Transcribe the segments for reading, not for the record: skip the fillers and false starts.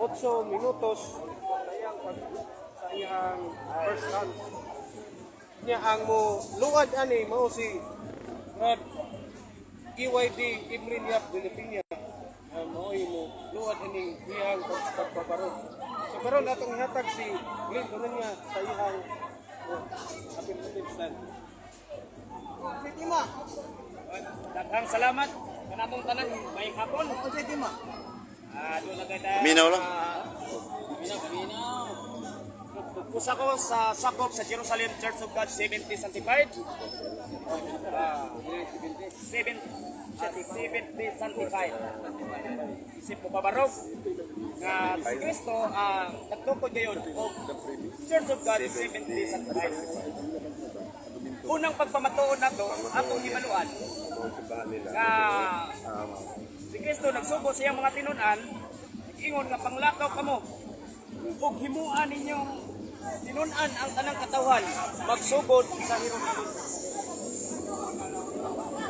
8 minutos sa iyang sa iyang first round. Nya ang mo luad ani mao si Brad EYD Efren Yap de la Peña. Mao mo luad ani iyang pagpabarog. So karon atong ihatag si Glenn Durunya sa iyang, oh, affirmative stand. Daghang salamat kanatong tanan, may hapon. Ah, doon na kay tayo. Minaw lang. Minaw, minaw. Usa ko sa sakop sa Jerusalem Church of God 70 Sanctified. 70 Sanctified. Isip ko pabarog nga si Kristo ang nagtukod gayon og Church of God 70 Sanctified. Unang pagpamatuon nato, atong hibaluan nga si Kristo nagsugo sa iyang mga tinunan, ingon nga panglakaw kamo ug himua ninyong tinunan ang tanang katawhan, magsugod sa Jerusalem.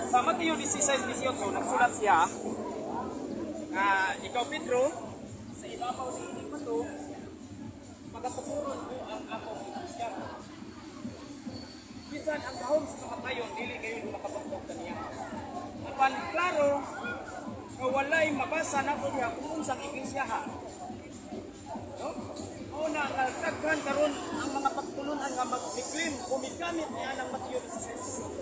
Sa Mateo 16:18, nagsulat siya nga ikaw Pedro, sa ibabaw ni ining bato pagatukuron ko ang akong iglesia. Bisan ang gahom sa kamatayon dili gayon makabagtog kaniya. Apan klaro nga walay mabasa nato diha kung unsang iglesia ha. No? Mao na nga daghan karon ang mga pagtulunan nga mag-claim o migamit niya ng Mateo 16:18.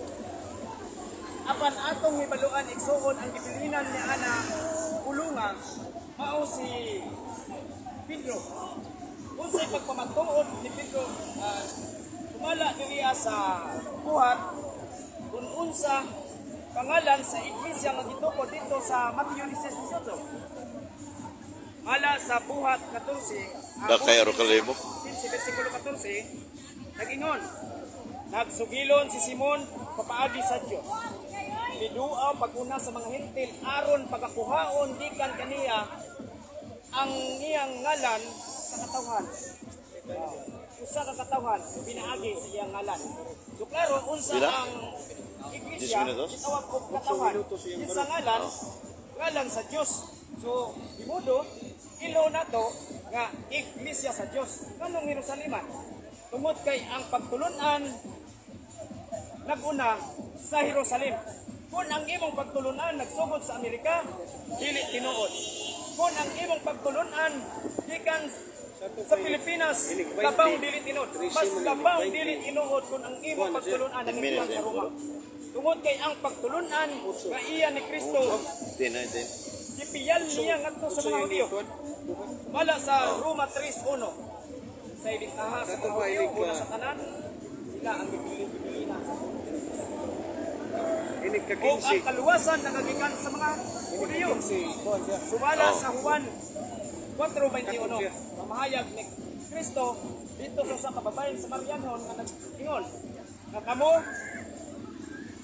Apan atong hibaluan, igsuon, ang gibilinan ni ana pulunga mao si Pedro. Unsay pagpamatuod ni Pedro, sumala diriya sa Buhat, kung unsa pangalan sa iglesia nga gitukod dito sa Mateo 16:18? Mala sa Buhat 14, Dakay aro kalimo. 15 versikulo 14, nag-ingon, "Nagsugilon si Simon papaagi sa Dios. Miduaw pag-una sa mga Hentil aron pagakuhaon gikan kaniya ang iyang ngalan sa katawhan." Usa ka katawhan pinaagi sa iyang ngalan. So klaro unsa Pila? ang iglesia 10 minutos? gitawag og katawhan. Sa ngalan, ngalan sa Dios. So himudo ilo nato nga iglesia sa Dios. Nganong Jerusaleman? Tungod kay ang pagtulunan naguna sa Jerusalem. Kung ang imong pagtulunan nagsugod sa Amerika, dili tinuod. Kung ang imong pagtulunan gikan sa Pilipinas, labaw dili tinuod. Mas labaw dili tinuod kung ang imong pagtulunan 10 minutes nagikan sa eh. Roma. Tungod kay ang pagtulunan nga iya ni Kristo, 10 na, 10. gipiyal niya ngadto sa mga Hudiyo. Wala sa Roma 3:1. Sa ibintaha sa mga Hudiyo, una sa tanan, sila ang gipili-pili na sa Inig ka O ang 15. kaluwasan nagagikan sa mga Hudiyo. 15. Kuan siya. Sumala sa Juan 4:21, mamahayag ni Kristo dito sa usa ka babaeng Samarianhon nga nag-ingon nga kamo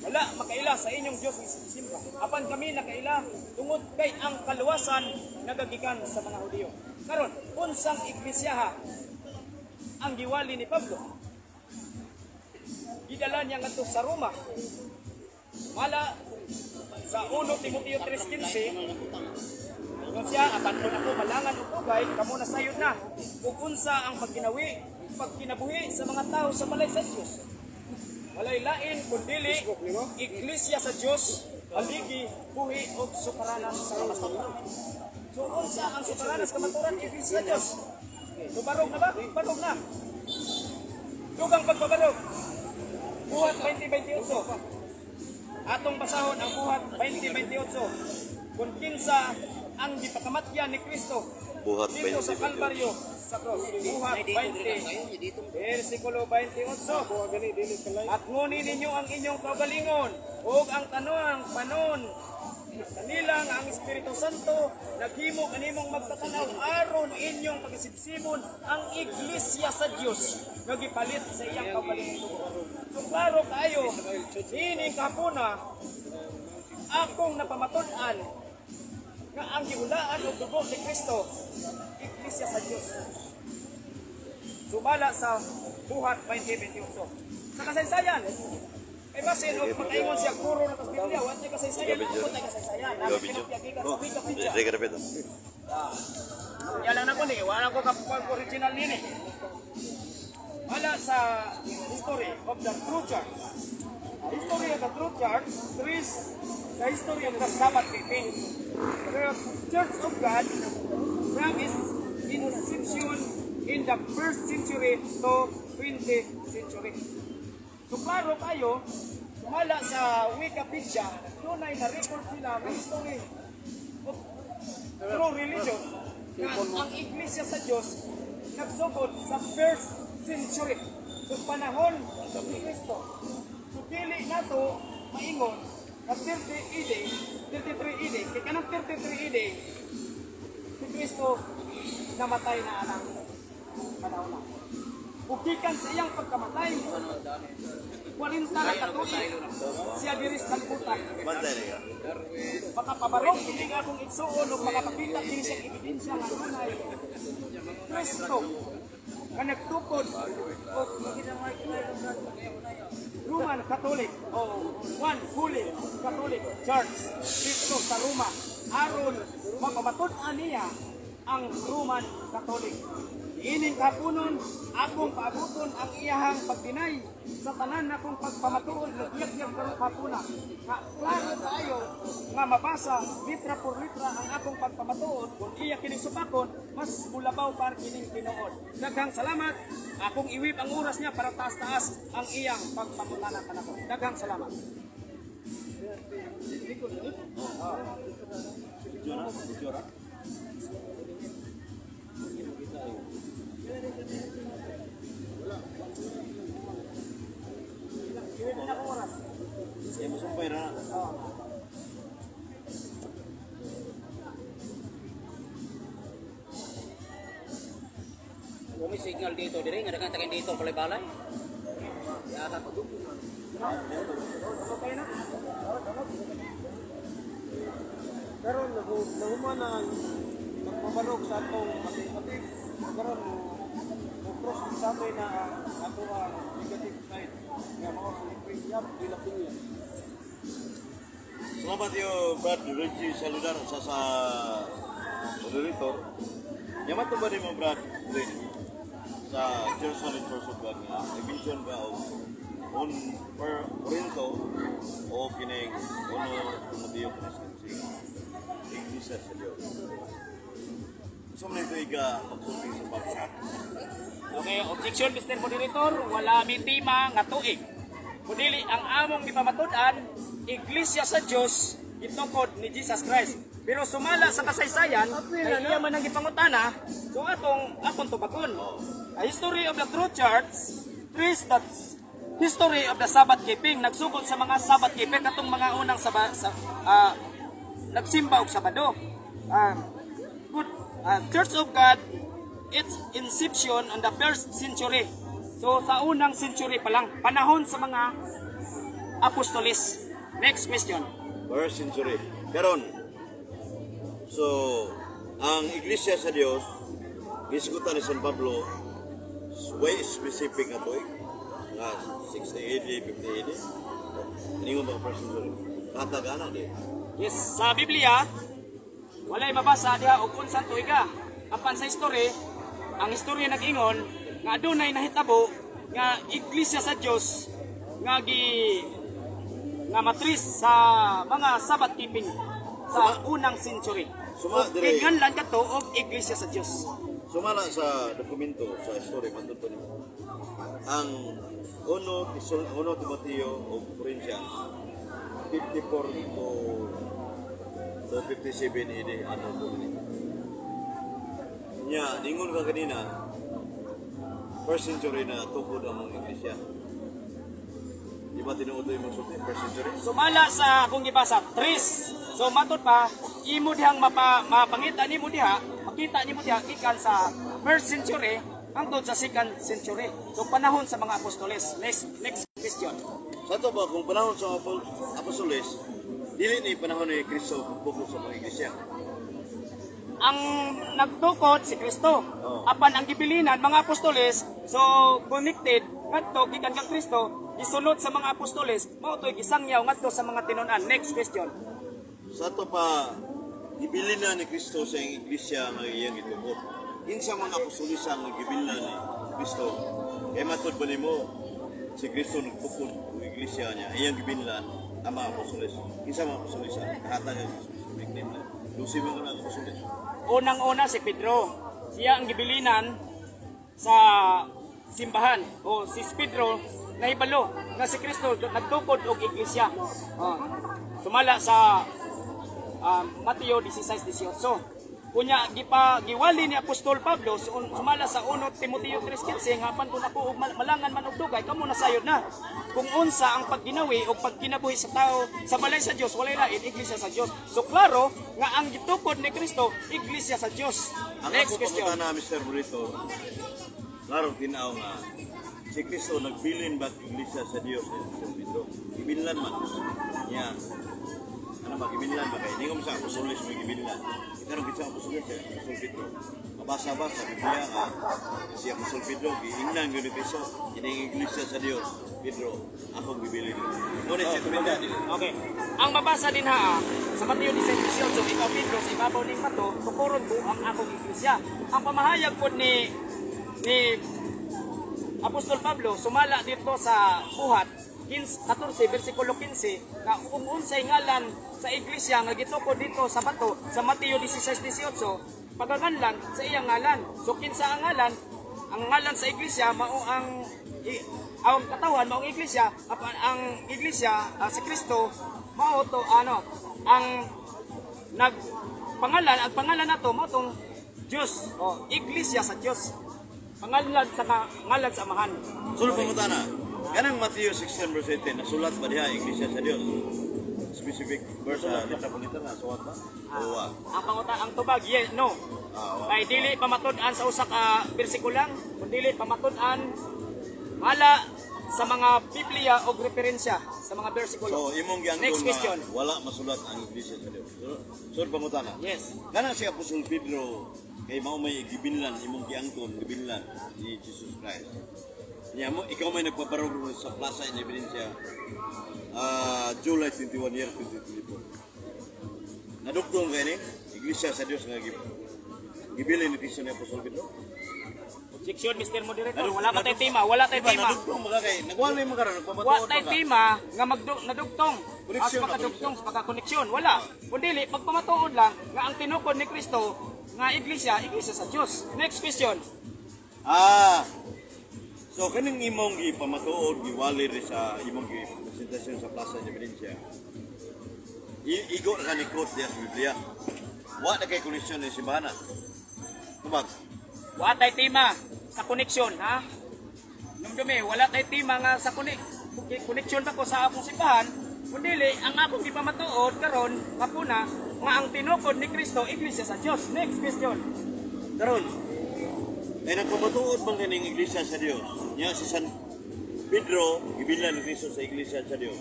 wala makaila sa inyong Diyos nga simba. Apan kami nakaila tungod kay ang kaluwasan nagagikan sa mga Hudiyo. Karon, unsang iglesia ang giwali ni Pablo? Gidala niya ngadto sa Roma. Mala sa 1 Timoteo 3:15, ingon siya, "Apan kung ako malangan og dugay, kamo na sayod na ug unsa ang pagkinawi, pagkinabuhi sa mga tao sa balay sa Dios. Walay lain kundili iglesia sa Dios, haligi, buhi ug sukaranan sa kamatuoran." So unsa ang sukaranan sa kamatuoran? Iglesia sa Dios. So barog na ba? Barog na. Dugang pagbabarog. Buhat 20:28. Atong basahon ang Buhat 20:28. Kung kinsa ang gipakamatyan ni Kristo Buhat dito sa 20:28. Kalbaryo sa cross. Buhat 20 versikulo 28. "At nguni ninyo ang inyong kaugalingon ug ang tanong panon kanila nga ang Espiritu Santo naghimo kanimong magtatanaw aron inyong pagisibsibon ang iglesia sa Dios nga gipalit sa iyang kaugalingong dugo." So klaro kaayo niining kahapuna akong napamatud-an nga ang gihulaan og dugo ni Kristo, iglesia sa Dios. Sumala sa Buhat 20:28. Sa kasaysayan, ay basin og makaingon siya guro na tas Biblia, wa niya kasaysayan, Gabi ako tay kasaysayan. Gabi Namin pinagpiagikan sa Wikipedia. Sige, repito. Yan lang na ko. Ani, wala ko kapag original nini. Wala sa history of the true church. The history of the true church trace the history of the Sabbath keeping. The Church of God from its inception in the first century to 20th century. So klaro kayo, sumala sa Wikipedia, dunay na record sila ng history of true religion na ang Iglesia sa Diyos nagsugod sa first century. So panahon ni Kristo. So dili nato maingon na 30 AD, 33 AD, kay kanang 33 AD, si Kristo namatay na anang panahon na. Ug gikan sa iyang pagkamatay, 40 na katuig siya diri sa kalibutan. Bantay na ka. Makapabarog kini nga akong igsuon ug makapakita kini siyang ebidensya nga dunay Kristo nga nagtukod og Roman Catholic o One Holy Catholic Church dito sa Roma aron mapamatud-an niya ang Roman Catholic. Ining kapunon, akong paabuton ang iyahang pagdinay sa tanan nakong pagpamatuod nagyagyag karong hapuna. Nga klaro kaayo nga mabasa litra por litra ang akong pagpamatuod kung iya kini supakon mas bulabaw par kining tinuod. Daghang salamat. Akong iwip ang oras niya para taas-taas ang iyang pagpangutana kanako. Daghang salamat. Eh, musumpay ra na. Kung may signal dito, dire, nga daghang takin dito, balay-balay. Okay na? Karon nahuman na ang pagpabalog sa atong mathematics. Karon mo cross examine na ang ato ang negative side nga mao si Efren Yap de la Peña. Salamat yo, Brad Reggie Saludar sa moderator. Yaman to ba ni mo, Brad Glenn, sa Jerusalem Church of God nga i-mention ba og on per Corinto o kining uno Timoteo 3:15 Iglesia sa Dios. So man ito iga pagsulti sa Papa. Okay, objection, Mr. Moderator, wala mi tema nga tuig. Kundili ang among gipamatud-an, Iglesia sa Dios gitukod ni Jesus Christ. Pero sumala sa kasaysayan, kay iya man ang gipangutana, so atong akong tubagon. A history of the true church trace that history of the Sabbath keeping, nagsugod sa mga Sabbath keeping katong mga unang nagsimba og Sabado. Good Church of God, its inception on the first century. So sa unang century pa lang, panahon sa mga apostolis. Next question. First century. Karon, so, ang Iglesia sa Dios, gisgutan ni San Pablo, way specific nga tuig, nga 60 AD, 50 AD. Ningon ba first century? Katagana di. Yes, sa Biblia, walay mabasa diha og unsang tuiga. Apan sa history, ang istorya nag-ingon nga adunay nahitabo nga iglesia sa Dios nga gi nga matris sa mga Sabbath keeping sa unang century. Suma, Ug dire. giganlan kadto og iglesia sa Dios. Sumala sa dokumento, sa story, matod pa nimo. Ang uno Timoteo o Corinthians, 54 to 57 AD, ano to ni. Nya, ningon ka kanina, first century na tukod ang mga iglesia. Di ba tinuod yung mga sulti, first century? Sumala sa akong gibasa, tres. So matod pa, imo dihang mapangita nimo diha, makita nimo diha gikan sa first century hangtod sa second century. So panahon sa mga apostoles. Next next question. Sa to ba, kung panahon sa apostoles, dili ni panahon ni Kristo pagpukod sa mga iglesia. Ang nagtukod si Kristo. Oo. Apan ang gibilinan mga apostoles, so connected ngadto gikan kang Kristo, gisunod sa mga apostoles, mao to'y gisangyaw ngadto sa mga tinun-an. Next question. Sa ato pa, gibilin na ni Kristo sa iyang iglesia nga iyang gitukod. Kinsa mga apostolis ang gibilna ni Kristo? Kay matud ba nimo si Kristo nagtukod og iglesia niya, iyang gibilnan ang mga apostolis? Kinsa mga apostolis ang kahatag ang specific name na? 12 mo nga apostolis. Unang-una si Pedro. Siya ang gibilinan sa simbahan o si Pedro nahibalo nga si Kristo nagtukod og iglesia. Oh. Sumala sa Mateo 16:18. Unya gipa giwali ni Apostol Pablo sumala sa 1 Timoteo 3:15 nga apan kung ako og malangan man og dugay, kamo nasayod na kung unsa ang pagginawi o pagkinabuhi sa tao sa balay sa Dios, walay lain, iglesia sa Dios. So klaro nga ang gitukod ni Kristo, iglesia sa Dios. Ang Next ako question. pangutana, Mr. Burrito, klaro tinaw nga si Kristo nagbilin ba iglesia sa Dios ni San Pedro? Gibilnan man. Niya. Ano ba, gibilnan ba kay? Ningon sa apostolis may gibilnan. Ikaron kinsa apostolis kay Apostol Pedro. Mabasa ba sa Biblia nga si Apostol Pedro giingnan gyud ni Kristo kining iglesia sa Dios? Pedro, akong gibilin. Ngunit si Pedro dili. Okay. Ang mabasa din ha, sa Mateo 16:18, ikaw Pedro, sa ibabaw ning bato, tukuron ko ang akong iglesia. Ang pamahayag pod ni Apostol Pablo sumala dito sa Buhat 15, 14 versikulo 15 nga kung unsay ngalan sa iglesia nga gitukod dito sa bato sa Mateo 16:18, pagaganlan sa iyang ngalan. So kinsa ang ngalan? Ang ngalan sa iglesia mao ang ang katawan mao ang iglesia, apan ang iglesia, si Kristo mao to ano ang nag pangalan, ang pangalan nato mao tong Dios o iglesia sa Dios, pangalan sa ngalan sa Amahan. Sulod pangutana. Kanang Matthew 16 verse 18, nasulat ba diha iglesia sa Dios? Specific verse sa letra po na suwat ba? Oo. Ah. Ang panguta, ang tubag, yes, no. Ah, wa. Kay dili pamatud-an sa usa ka bersikulo lang, kun dili pamatud-an wala sa mga Biblia o referensya sa mga bersikulo. So imong giangkon Next nga question. wala masulat ang iglesia sa Dios. Sulod pangutana. Yes. Kanang si Apostol Pedro kay mao may gibinlan, imong giangkon gibinlan ni Jesus Christ. Niya mo ikaw may nagpabarog sa Plaza Independencia July 21 year 2024. Nadugtong kay ni iglesia sa Dios nga gibilin ni Kristo ni Apostol Pedro. Objection, Mr. Moderator. Wala pa tay tema, wala tay Diba, tema. nadugtong mga kay nagwali mo karon Wa nagpamatuod tay pa ka. tema nga nadugtong. As Koneksyon na, pagkadugtong sa pagkakoneksyon, wala. Kun dili pagpamatuod lang nga ang tinukod ni Kristo nga iglesia, iglesia sa Dios. Next question. Ah. So kaning imong gipamatuod giwali ri sa imong gipresentasyon sa Plaza Independencia. Igo na ka ni quote diya sa Biblia. Wa na kay koneksyon ni simbahana. Tubag. Wa tay tema sa koneksyon, ha? Numdumi, wala tay tema nga sa koneksyon ba ko sa akong simbahan? Kun dili, ang akong gipamatuod karon mapuna nga ang tinukod ni Kristo iglesia sa Dios. Next question. Karon. Kay nagpamatuod man kaning iglesia sa Dios. Nya si San Pedro gibilan ni Kristo sa iglesia sa Dios.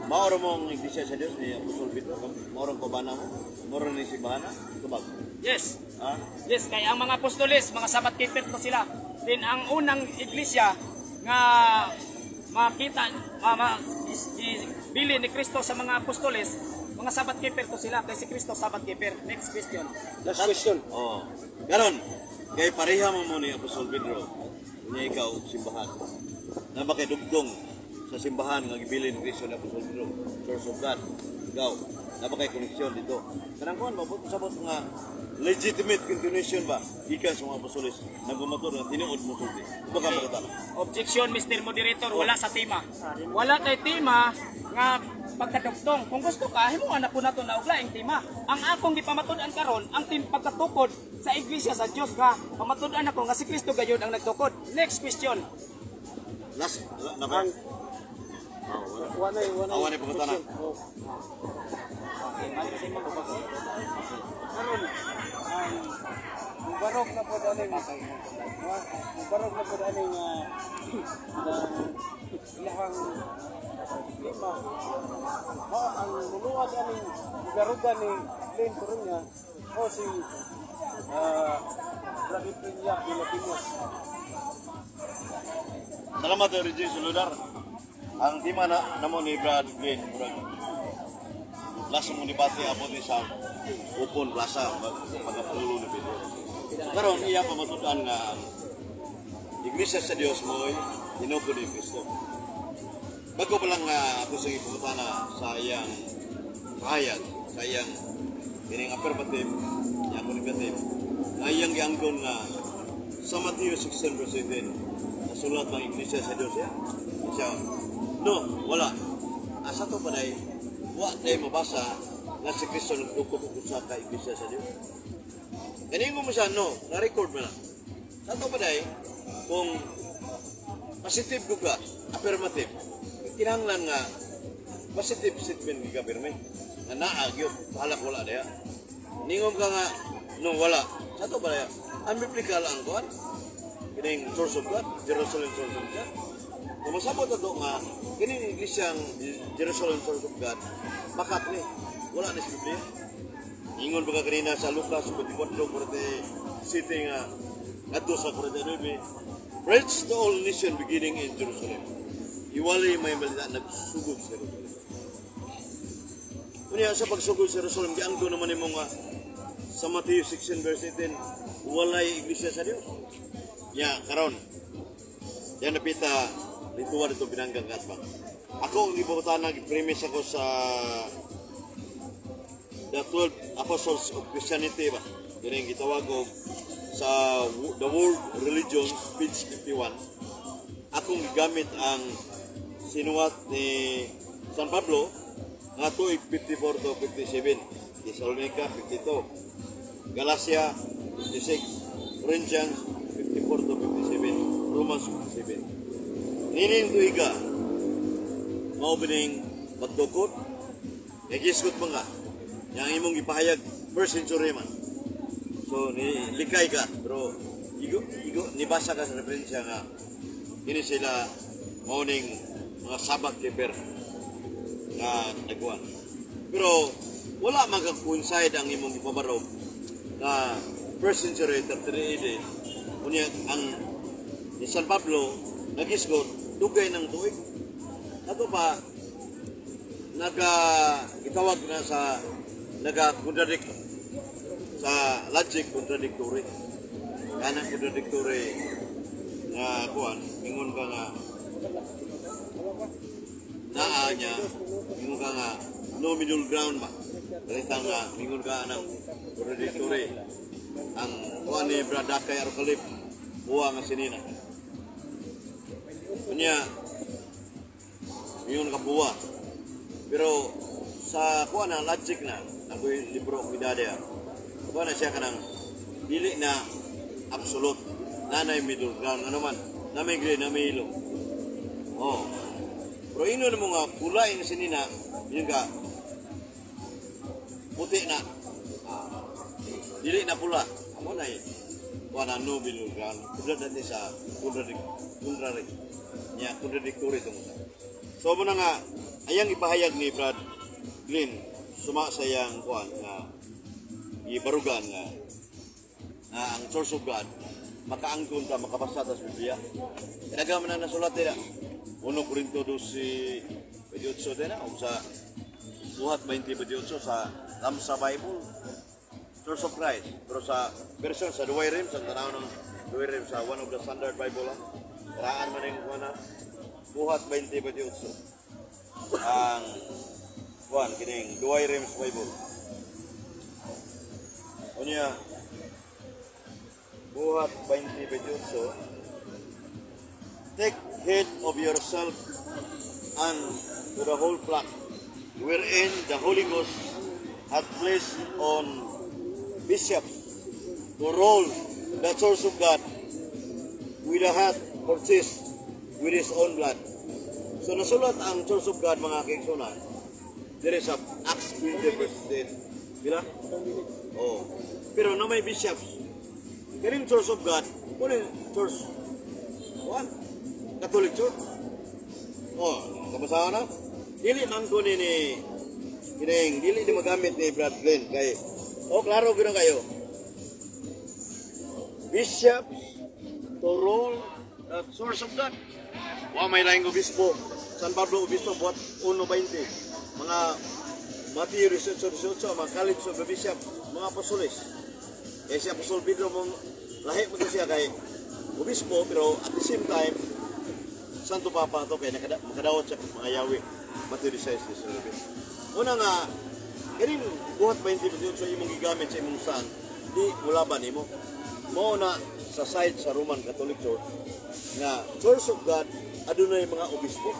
Mao ra mong iglesia sa Dios ni Apostol Pedro, mao ra kubana mo, mao ra ni simbahana. Tubag. Yes. Ha? Yes, kay ang mga apostoles, mga Sabbath keeper to sila. Then ang unang iglesia nga makita ma, is, is, bili ni Kristo sa mga apostoles, mga Sabbath keeper to sila kay si Kristo Sabbath keeper. Next question. Last question. Oh. Karon, kay pareha mo mo ni Apostol Pedro, niya ikaw og simbahan. Na ba kay dugtong sa simbahan nga gibilin ni Kristo ni Apostol Pedro, Church of God. Ikaw, na ba kay koneksyon dito? Kanang kuan ba sabot nga legitimate continuation ba gikan sa mga apostoles nagpamatuod nga tinuod mo sulti? Baka makatala. Objection, Mr. Moderator, wala sa tema. Wala kay tema nga pagkadugtong. Kung gusto ka, himuan na po nato na og laing tema. Ang akong gipamatud-an karon, ang pagkatukod sa iglesia sa Dios nga pamatud-an ako nga si Kristo gayud ang nagtukod. Next question. Last na ba? Ang Oh, wala. wala Ah, wala pangutana. Oh. Karon ang mubarog na po aning mubarog na po aning na ilahang tema. Mao ang muluwad aning gigarugan ni Glenn Coruña o si Brad Pinya Pilipinas. Salamat Reggie Saludar. Ang tema na namo ni Brad Glenn murag last mo debate abot ni sa Open Plaza pagkapangulo ni Pedro. Karon iya pamatudan nga ang Iglesia sa Dios mo'y tinubo ni Kristo. Bago pa lang nga ako sa ipangutana sa iyang pahayag, sa iyang kining affirmative, iyang negative, nga iyang giangkon nga sa Matthew 16 verse 18, nasulat ang Iglesia sa Dios ya. Siya, no, wala. Asa to pa day, wa day mabasa nga si Kristo nagdukot og usa ka Iglesia sa Dios. Kaningo mo siya, no, na-record mo na. Sa to pa day, kung positive ko ka, affirmative, kinahanglan nga positive statement ka pirmi. Nga naa gyud, bahala wala diha. Ningom ka nga, no, wala. Sa to ba diha? Unbiblical ang kuan. Kining Church of God, Jerusalem Church of God. Kung masabot ato nga, kining iglesyang Jerusalem Church of God, bakat ni, wala ni sa Biblia. Ingon ba ka kanina sa Lucas 24, 47 nga ngadto sa 49, "Preach to all nation beginning in Jerusalem." Iwali may balita nagsugod sa Jerusalem. Unya sa pagsugod sa Jerusalem, giangko naman nimo nga sa Matthew 16 verse 18, walay iglesia sa Dios. Ya, karon. Yan napita lituwa dito binanggang katbang. Ako ang gibutana, premise ako sa The 12 Apostles of Christianity ba. Yun ang gitawag og sa The World Religions, page 51. Akong gigamit ang sinuwat ni San Pablo nga tuig 54 to 57. Thessalonica 52. Galatia 56. Corinthians 54 to 57. Romans 57. Nining tuiga mao bining pagdukot. Nagisgot mga yang imong gipahayag first century man. So ni likay ka pero igo igo nibasa ka sa referensya nga kini sila mao ning mga Sabbath keeper nga nagkuan. Pero wala magka-coincide ang imong gipabarog na first century 33 AD, unya ang ni San Pablo nagisgot dugay ng tuig. Ato pa naga gitawag na sa naga contradict sa logic, contradictory. Kanang contradictory nga kuan, ingon ka nga naa niya, ingon ka nga no middle ground ba. Balita nga ingon ka anang contradictory ang kuan ni Brad Dakay Arkalip buwa nga sinina. Unya ingon ka buwa. Pero sa kuan na logic na, ako'y libro ko gidade. Kuan na siya kanang dili na absolute. Nanay middle ground ano man. Na may gray, na may ilo. Oh. Pero ino na mo nga pula yung sinina, yun ka puti na. Ah, dili na pula. Amo na eh. Kuan na no middle ground. Kudra na sa contradict, contrary. Nya contradictory itong usa. So mo na nga ayang ipahayag ni Brad Glenn suma sa iyang kuan nga gibarugan nga nga ang Church of God makaangkon ta makabasa ta sa Biblia. Kaya man na nasulat nila. 1 Corinto 12:28 din na o sa Buhat 20:28 sa Lamsa Bible. Church of Christ. Pero sa version sa Douay Rheims, ang tanaw ng Douay Rheims sa one of the standard Bible, ah. Karaan man yung kuwan na Buhat 20:28. Ang kuwan, kining Douay Rheims Bible. Unya, Buhat 20:28, "Take heed of yourself and to the whole flock, wherein the Holy Ghost hath placed on bishops to rule the church of God, which he hath purchased with his own blood." So nasulat ang Church of God, mga kaigsunan, dire sa Acts 20 verse 10. Bila? Oh. Pero na may bishops. Kining Church of God, kunin Church one Catholic Church. Oh, kamusta na? Dili man ko ni kining dili di magamit ni Brad Glenn kay oh klaro gyud kayo. Bishops to rule the Church of God. Wa may laing obispo. San Pablo Obispo, Buhat 1:20. Mga Matthew 18:18, mga College of the Bishop, mga apostoles. Kaya si Apostol Pedro mong lahi mo to siya kay obispo, pero at the same time Santo Papa to kay makadawat siya mga yawi. Matthew 16:19. Una nga ganin buhat 20 sa imong gigamit sa imong san, di mulaban nimo. Mao na sa side sa Roman Catholic Church nga Church of God adunay mga obispo.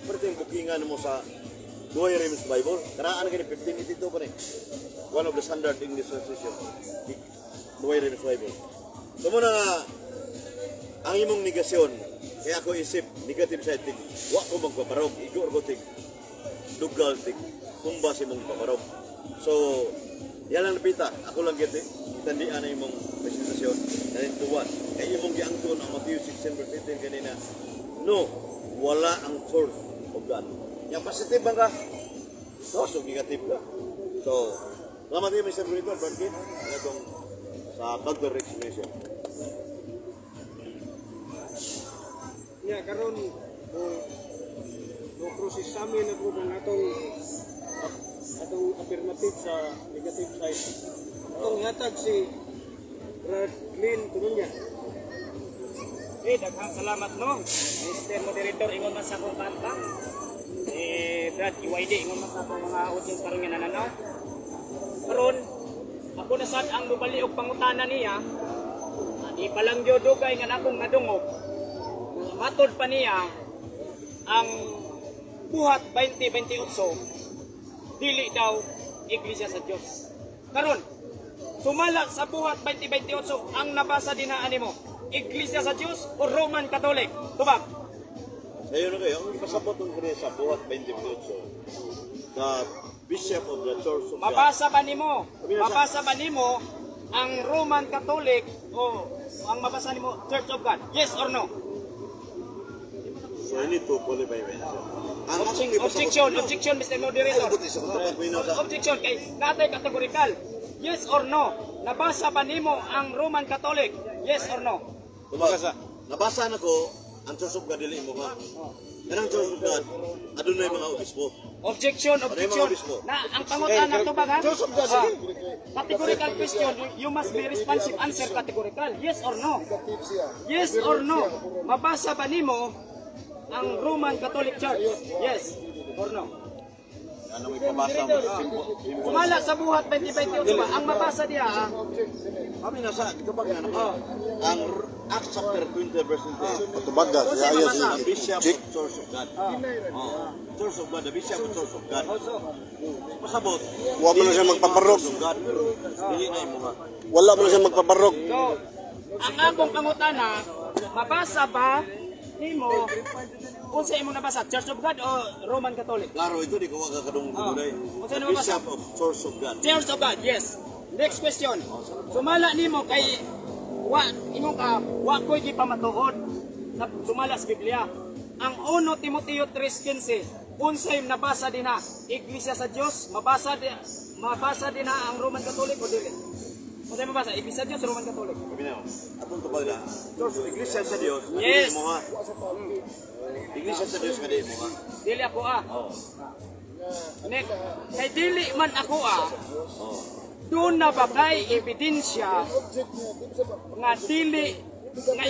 Pero yung bukingan mo sa Douay Rheims Bible. Kanaan gani 1582 pa ni. One of the standard English translation. Douay Rheims Bible. So muna nga ang imong negasyon kaya ako isip negative side tig wa ko magpabarog, igo ko tig dugal tig tumba sa imong pabarog. So yan lang napita, ako lang giti itandian na imong presentasyon na tuwan kay imong giangkon ang Matthew 16 verse 18 kanina, no, wala ang Church of God. Yang positive man ka so, so negative ka. So salamat kayo, Mr. Brito Brad atong sa counter explanation. Nya karon mo mo process sa amin na po ang atong atong affirmative sa negative side. Atong hatag si Brad Glenn Tununya. Eh, daghang salamat, no. Mr. Moderator, ingon man sa akong kantang. Eh, Brad, EYD, ingon man sa akong mga audience karon nga nananaw. Karon, ako na sad ang mubali og pangutana niya. Ah, di pa lang gyud dugay nga nakong nadungog. Matod pa niya ang Buhat 20:28 dili daw iglesia sa Dios. Karon, sumala sa Buhat 20:28 ang nabasa din na animo, iglesia sa Dios o Roman Catholic? Tubag. Sayo na kayo, ang ipasabot ng kaniya sa Buhat 20:28, the Bishop of the Church of God. Mabasa ba nimo? Mabasa ba nimo ang Roman Catholic o ang mabasa nimo Church of God? Yes or no? So I need to qualify my answer. Ang akong ipasabot. Objection, objection, Mr. Moderator. Ay, buti sa kutubag ko sa Objection kay natay categorical. Yes or no? Nabasa ba nimo ang Roman Catholic? Yes or no? Tubag. Nabasa na ko ang Church of God dili mo ha. Kanang Church of God, adunay mga obispo. Objection, objection. Ano yung mga obispo? Na ang pangutana tubag ha? Church of God, Ah, sige. categorical question, you must be responsive. Answer categorical. Yes or no? Yes or no? Mabasa ba nimo ang Roman Catholic Church? Yes or no? Ano may pabasa mo? Simple. Simple. Sumala sa Buhat 20:28 ba? Ang mabasa diha ha? Kami nasa tubag na nako. Ang Acts chapter 20 verse 28. Patubag ka, Kung sa'yo ayaw mabasa. The si Bishop Chick. of Church of God. Oh. Church of God, the Bishop of Church of God. Pasabot. Wa man na siya magpabarog. Church of God. Dili na imo ha. Wala mo na siya magpabarog. So, ang akong pangutana, mabasa ba nimo unsa imong nabasa? Church of God o Roman Catholic? Klaro ito, di ko wag kadung gunay. Unsa The na mabasa? Bishop of Church of God. Church of God, yes. Next question. Sumala nimo kay wa ingon ka wa ko'y gipamatuod sa sumala sa Biblia. Ang 1 Timoteo 3:15, unsay nabasa dinha? Iglesia sa Dios, mabasa dinha ang Roman Catholic o dili? Unsay mabasa? Iglesia sa Dios o Roman Catholic? Kami na. Atong tubag na. Church, Iglesia sa Dios, nga Yes. dili mo ha. Iglesia sa Dios nga dili mo ha. Dili ako ah. Next, kay dili man ako ah. Doon na ba kay ebidensya nga dili nga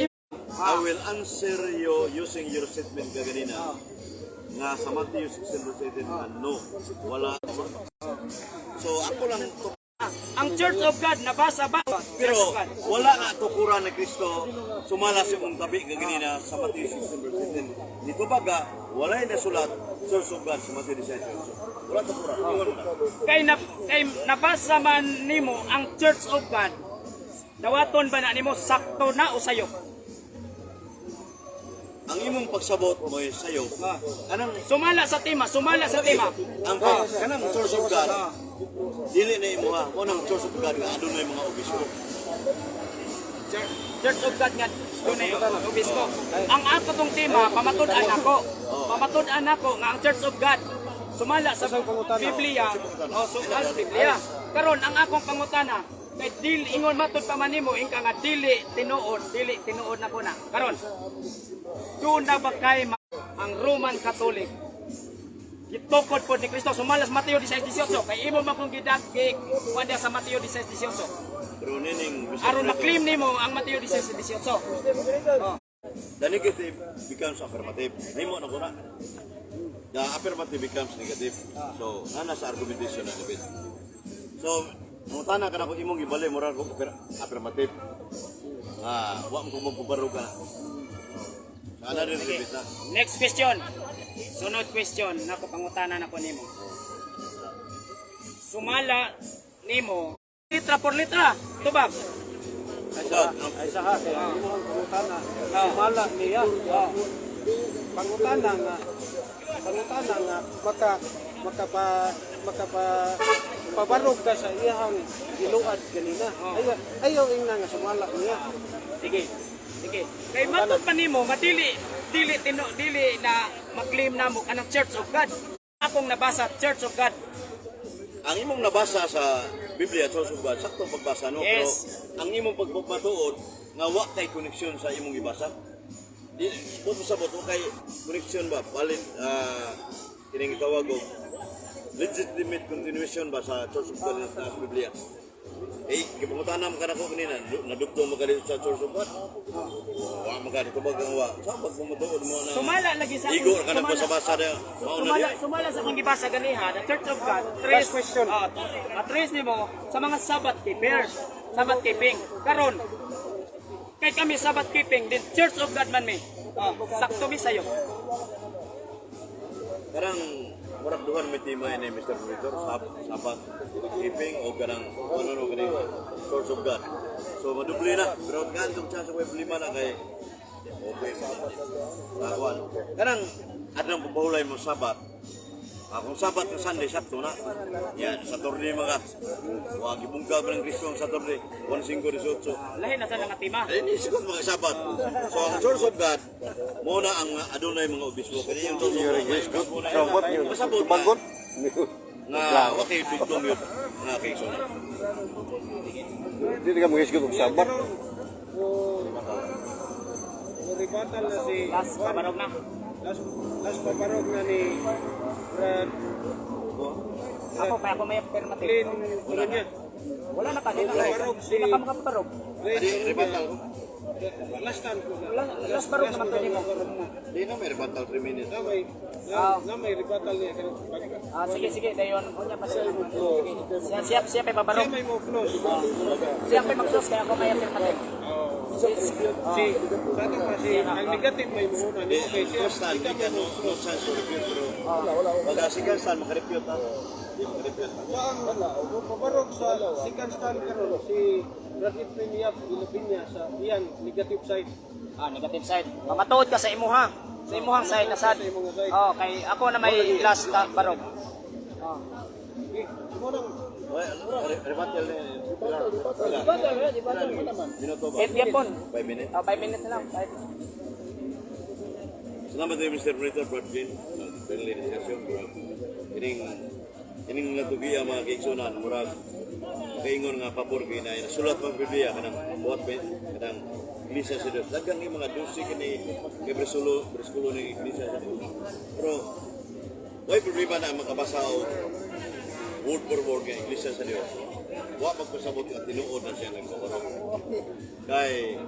I will answer you using your statement kaganina. Nga sa Matthew 16 verse 18 nga no, wala. So ako lang to. Ang Church of God nabasa ba? Church Pero of God. wala nga tukuran ni Kristo sumala sa imong tabi kaganina sa Matthew 16 verse 18. Dito baga walay nasulat Church of God sa Matthew 16. Wala tukuran. Ingon na. Kay nabasa man nimo ang Church of God. Dawaton ba na nimo sakto na o sayop? Ang imong pagsabot mo'y sayo. Kanang Sumala sa tema, sumala sa tema. ang kanang Church of God dili na imo ha. Mo nang Church of God nga adunay mga obispo. Church of God nga dunay obispo. Ang ato tong tema pamatud-an ako. Pamatud-an ako nga ang Church of God sumala sa Biblia o sumala sa Biblia. Karon ang akong pangutana kay dili ingon matud pa man nimo ingka nga dili tinuod, dili tinuod nako na. Karon doon na ba kay ang Roman Catholic gitukod pod ni Kristo sumala sa Mateo 16:18 kay imo man kung gidag kuan sa Mateo 16:18. Pero nining Mr. Aron Prieto, ma-claim nimo ang Mateo 16:18. the negative becomes affirmative. Nahimo na ko na. The affirmative becomes negative. So, na sa argumentation na debate. So, mutana ka na kung imong gibali, moral ko affirmative. Ah, wa mo kung magpabaro ka na. Sana rin debate na. Next question. Sunod question nako, pangutana nako nimo. Sumala nimo litra por litra tubag. Tubag. Ay sa ha, kaya imo ang pangutana. Sumala niya. Pangutana nga maka makapa makapa pabarog ka sa iyang giluad ganina. Ayaw ayaw ingna nga sumala niya. Sige. Sige. Kay matod pa nimo nga dili dili tino dili na maklaim namo kanang Church of God. Akong nabasa Church of God. Ang imong nabasa sa Biblia, Church of God, sakto pagbasa, no? Yes. Pero ang imong pagpapatuod, nga wa kay koneksyon sa imong gibasa. Di, mo sa boto kay koneksyon ba? Valid, kining gitawag og legitimate continuation ba sa Church of God sa Biblia? Eh, gipangutana mo ka na ko kanina, nadugtong mo ka dito sa Church of God? Wa mo ka dito ba kang wa? Sa pagpamatuod mo na Sumala lagi sa Igo ka na sumala- basa-basa na mauna Sumala, niya. sumala sa akong gibasa ganiha, the Church of God, trace, Last question. Trace nimo sa mga Sabbath keepers, Sabbath keeping. Karon, kay kami Sabbath keeping, din Church of God man mi. Oh, sakto mi sayo. Karang murag duhan may tema ini, Mr. Monitor, Sabbath keeping o kanang ano no kaning Church of God. So madubli na pero kantong chance ko problema na kay okay sa. Kanang adnang pabahulay mo Sabat. Kung Sabat ng Sunday, sakto na. Yan, Saturday mga. Wa gibungkag ng Kristo ang Saturday, 1:5-18. Lahi na sa nga tema. Ay, ni sigot mga Sabat. So ang Church of God, mo na ang adunay mga obispo. Kaya yung Church of God, may obispo na Sabot yun. Masabot na Tumagot. nga wa kay dugtong yun nga kay so. Hindi ka mag-isgot og sabat. Mo rebuttal na si Last pabarog na. Last last pabarog na ni Brad Ako pa ako may affirmative. Glenn Colonia. Wala na pa di na. Pabarog si Di na ka makabarog. Glenn Di rebuttal ko. Last time ko na. Last barog naman to nimo. Di na may rebuttal 3 minutes. Na may na may rebuttal niya kanang Ah, sige sige, dayon unya pa siya. Siya siya siya pa siya pabarog. may mo close. Siya pa mag-close kaya ako may affirmative. Si sa ato pa si ang negative may muuna Di nimo kay siya. first time di ka no chance to refute, pero pag second stand makarefute ha. Di makarefute. So ang pabarog sa second stand karon si Brad Efrem Yap Pinya sa iyang negative side. Ah, negative side. Mamatuod ka sa imuha. Sa imuhang side na sad. Sa imong side. Oh, kay ako na may last barog. Oh. Okay, mo nang Rebuttal ni. Minuto ba? 8 gyapon. 5 minutes. Oh, 5 minutes na lang. Five. Salamat din, Mr. Monitor Brad Green sa friendly discussion. Murag ining ining natugiya mga kaigsunan, murag kaingon nga pabor kay na nasulat mga Biblia kanang buhat ba kanang iglesia sa Dios. Daghang yung mga dusi kini kay bersikulo bersikulo ng iglesia sa Dios. Pero way problema na makabasa og word for word nga iglesia sa Dios. Wa magpasabot nga tinuod na siya nagpabarog. Kay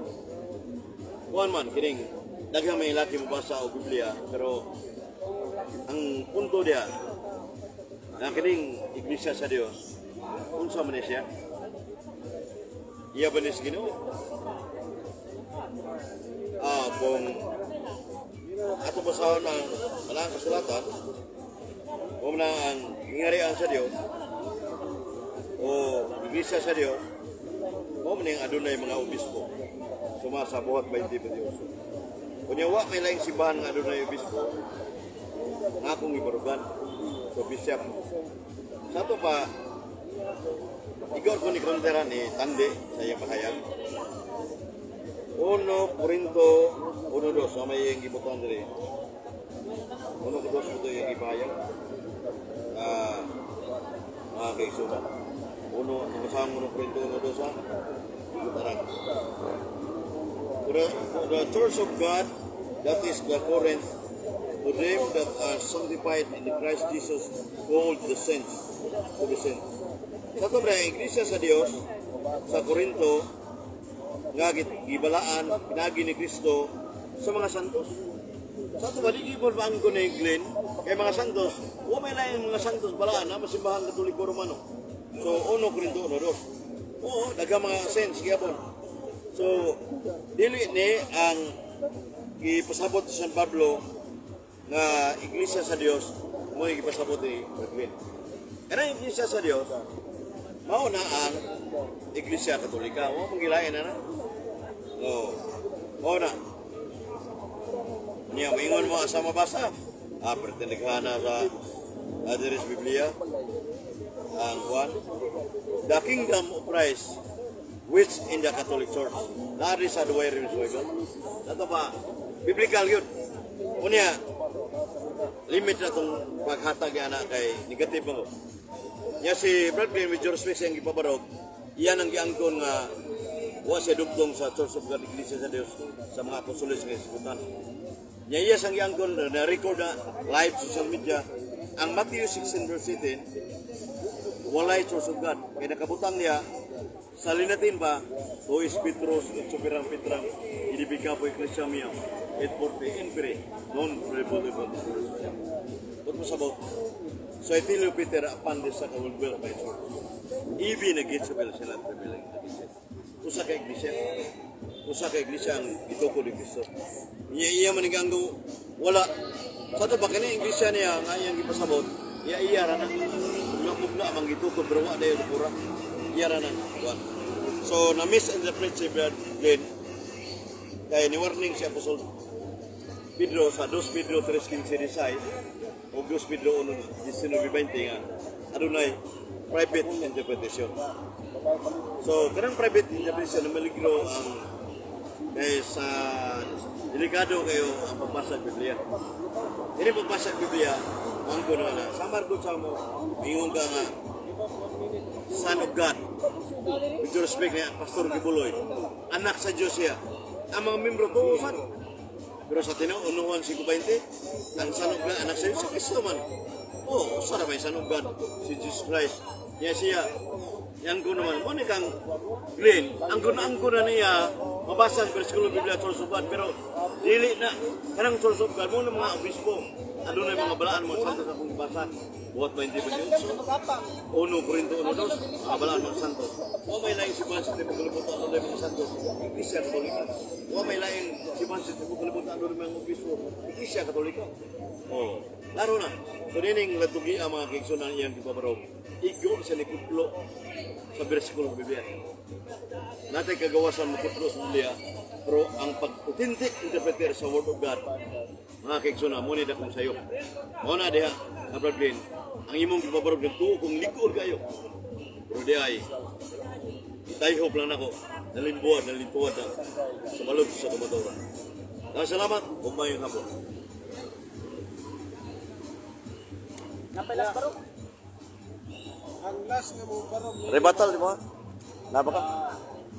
kuan man kining daghang may laki mobasa og Biblia, pero ang punto diya na kining iglesia sa Dios, unsa man ni siya? Iya ba ni sa Ginoo? Kung ato basahon ang balang kasulatan, kung na ang gingarian sa Dios o iglesia sa Dios, mao man ang adunay mga obispo suma sa Buhat 20:28. Kunya wa may laing simbahan nga adunay obispo nga akong gibarugan. So bishop. Sa ato pa, igor ko ni Kontera ni Tande sa iyang pahayag. 1 Corinto 1:2 sa may iyang gibutan diri. 1:2 mo ito iyang ipahayag. Mga kaigsunan. Uno, ang 1 Corinto 1:2 ha. Tara. To the church of God that is the Corinth, to them that are sanctified in the Christ Jesus, called the saints, to the saints. Sa ito, ang iglesia sa Dios, sa Korinto nga gibalaan pinagi ni Kristo sa mga santos. Sa ato ba, di gipon paangko ni Glenn, kay mga santos, wa may laing mga santos balaan na masimbahan Katoliko Romano. So, 1 Korinto 1:2. Oo, daghang mga sense gyapon. So, dili ni ang gipasabot sa San Pablo nga iglesia sa Dios mo gipasabot ni Glenn. Kanang iglesia sa Dios, mao na ang Iglesia Katolika. Wa mong gilain na na. Oo. Mao na. Niya, maingon mo asa mabasa. Ah, pretendegana sa Adres Biblia. Ang kuan. The Kingdom of Christ which in the Catholic Church. Naari sa Duway Rims Bible. Ato pa, biblical yun. Unya, limit na itong paghatag yan na kay negative mo. Nya si Brad Glenn with George Smith ang gipabarog, iyan ang giangkon nga wa siya dugtong sa Church of God, Iglesia sa Dios, sa mga apostoles nga hisgutan. Nya iya sang giangkon na record na live social media ang Matthew 16 verse 18, walay Church of God. Kaya nakabutang niya sa linatin ba, to is Petros et superang Petrang, idibika po Iglesia mia, et porte impere, non rebutable. What was about? So I tell you, Peter, upon this I will build my church. Even against the sila rebelling against it. Usa ka iglesia. Usa ka iglesia ang gituko ni Kristo. Iya iya man ang wala. Sa ato ba kini iglesia niya nga iyang gipasabot, iya iya ra na. Mugna man gituko pero wa dayon pura. Iya ra na. Kuan. So na misinterpret si Brad Glenn kay ni warning si Apostol Pedro sa 2 Pedro 3:15 o 2 Pedro 1:19-20 nga adunay private interpretation. So kanang private interpretation na maligro ang kay sa delikado kayo ang pagbasa sa Biblia. Ini pagbasa sa Biblia, ang kuno na samar gud sa mo ingon ka nga Son of God. With due respect niya, Pastor Gibuloy. Anak sa Diyos siya. Ang mga membro tuusan. Pero sa tinaw, unuhan si Kubainte, ang Son of God, anak sa Diyos, si Kristo man. Oo, oh, usa na may Son of God, si Jesus Christ. Niya siya, yang ko naman, mo ni kang Glenn, ang guna na niya, mabasa ang bersikulo Biblia Church of God, pero dili na, kanang Church of God, mo na mga obispo, adunay mga balaan mga santo sa akong gibasa. Buhat 20:28. 1 Korinto 1:2, mga balaan mga santo. Wa may laing simbahan sa tibok kalibutan adunay mga santo, Iglesia Katolika. Wa may laing simbahan sa tibok kalibutan adunay mga obispo, Iglesia Katolika. Oh, laro na. So nining latugi ang mga kaigsunan iyang gipabarog. Igo sa nikutlo sa bersikulo ng Biblia. Natay kagawasan makutlo sa Biblia, pero ang pag-authentic interpreter sa Word of God, mga kaigsunan, mo ni dakong sayo. Mo na diha, na Brad Glenn, ang imong gipabarog nagtuo kung likood kayo. Pero di ay, itayhop lang nako, nalimbuan, nalintuan na sa malod sa kamatuoran. Salamat, ug maayong hapon. Napelas barog. Ang last nga mo barog ni Rebuttal, di ba? Naba ka?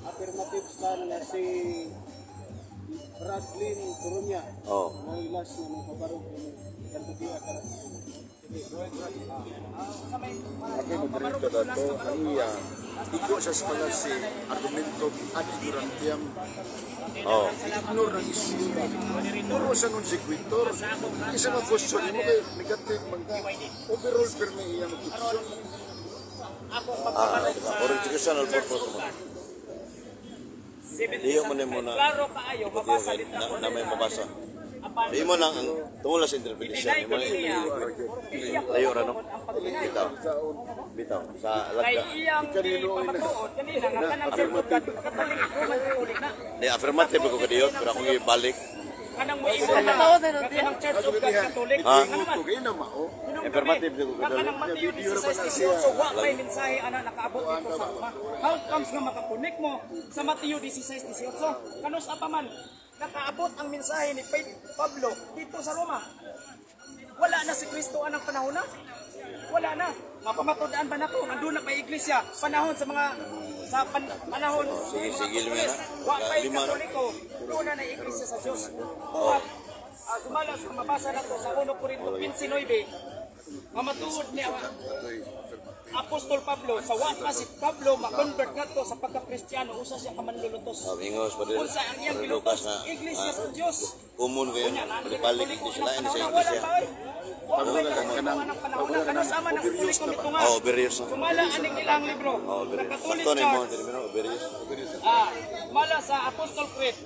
Affirmative stand nga si Bradley Coruña. Oo. Ang last nga mo pabarog ni kanto diya karon. Sige, go ahead, Brad. Okay, moderator dato, ang iya, igo sa fallacy, argumento ad ignorantiam, Oo. ignore ng issue. Puro sa non sequitur. Isa mga question mo kay negative man ka. Overall pirmi iya mo question. Ah, di ba? For educational purpose mo. Diyo mo na muna. Klaro kaayo, mabasa Ipatiyo dito na, na may mabasa. Di mo lang ang tungol sa interpretation. Di mo lang Layo ra no. Bitaw. Bitaw sa Kay lagda. iyang pamatuod kanina nga kanang Church of God Catholic, Roman Catholic na. Di affirmative ko kadiyot pero akong ibalik. Kanang moingon na nga kanang Church of God Catholic. Ha? Ano man? Ito kay na mao. Affirmative ko Nga kadiyot. kanang Mateo 16:18 wa may mensahe ana nakaabot dito sa Roma. How comes nga makakonek mo sa Mateo 16:18? Kanus pa man nakaabot ang mensahe ni Pablo dito sa Roma. Wala na si Kristo anang panahon na. Wala na. Mapamatud-an ba nako? Andun na pa iglesia panahon sa mga sa panahon sa Sige, mga sige, lima apostoles. na. Wa pa'y Lima na. Katoliko. Doon na na iglesia sa Dios. Buhat sumala sa mabasa nato sa 1 Corinto 15:9. Mamatuod niya Atoy affirmative. Apostol Pablo, sa wa pa si Pablo ma-convert ngadto sa pagka-Kristiyano, usa siya ka manlulutos. Amigos, Padre, Unsa ang iyang Padre gilutos? Lucas na Iglesia sa Dios. Common kayo, Unya, naa palipalik, katoliko di sila anang ini sa panahon, wala iglesia. pa, oy. Wa pa katoliko anang panahon. Kano sama ng katoliko mitunga. Oh, Oberius. Sumala aning ilang libro. Oh, The Oberius. Catholic Sakto na yung mga Church. termino, Oberius. Mala sa Apostol Creed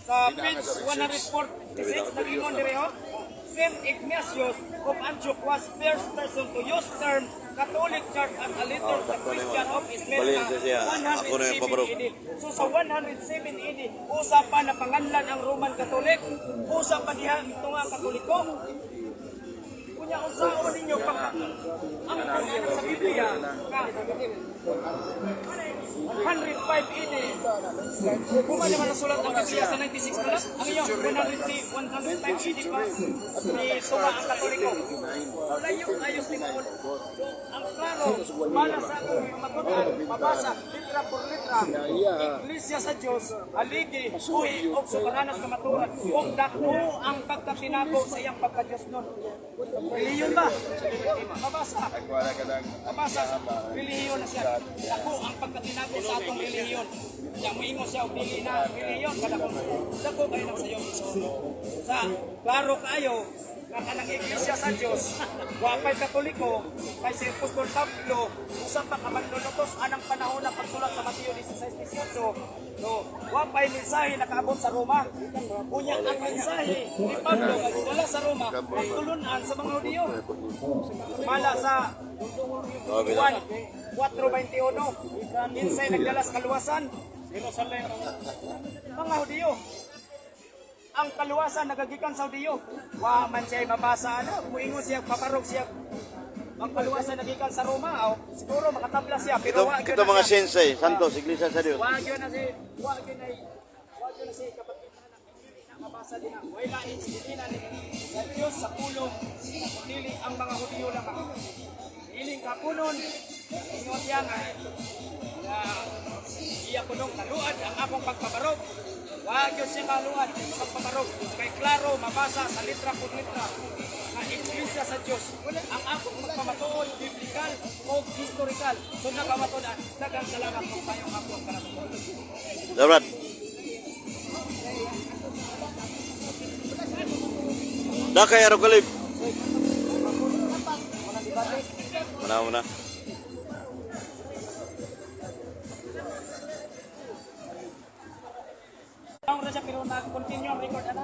sa page 146 nag-ingon dire ho. Saint Ignatius of Antioch was first person to use term Catholic Church as a letter Oh, of the sakto na Christian yun. of Smyrna Balin siya siya. Ako na yung 107 pabarog. AD. So sa 107 AD, usa pa na panganlan ang Roman Catholic, usa pa diha ito nga ang Katoliko. Kunya unsaon ninyo pag ang pag sa Biblia nga 105 AD. Kuma naman nasulat ang Biblia sa 96 pa lang. Ang iyo, 105 AD pa. Ni Tuma ang Katoliko. Layo ayos ni Paul. So, ang klaro, para sa akong matunan, mabasa, litra por litra, Iglesia sa Dios, haligi, uwi, og soberanas kamaturan, og dako ang pagkatinago sa iyang pagka-Diyos nun. Relihiyon ba? Mabasa. Mabasa. Relihiyon na siya. Dako ang pagkatinago sa atong relihiyon. Yang moingon siya og dili na relihiyon kada kung dako kayo nang sayo. Sa klaro kaayo nga kanang iglesia sa Dios, wa pay Katoliko kay si Apostol Pablo usa pa ka manlulutos anang panahon na pagsulat sa Mateo 16:18. So, wa pay mensahe nakaabot sa Roma. Unya ang mensahe ni Pablo nga gidala sa Roma pagtulunan sa mga Hudiyo. Mala sa Juan 4:21, kinsay nagdala sa kaluwasan? Mga Hudiyo. Ang kaluwasan nagagikan sa Hudiyo. Wa man siya mabasa ano, muingon siya paparog siya. Ang kaluwasan nagikan sa Roma, o, siguro makatabla siya pero Ito, wa gyud ito na mga siya. sensei, Santos, Iglesia sa Dios. Wa gyud na si wa gyud na wa gyud na si kapatid na dili na mabasa din ang way lain sa dili na ni sa Dios sa pulong dili ang mga Hudiyo lamang. Iling kapunon ingon siya nga na iya kunong kaluad ang akong pagpabarog. Wa gyud siya kaluad ang pagpabarog kay klaro mabasa sa litra por litra nga iglesia sa Dios ang akong pagpamatuod biblikal o historical. So nagkamatuod daghang salamat kung kayong hapon kanatuod. Dapat. Dakay araw kalib. Muna muna. Ang ra siya pero nag-continue ang record ana.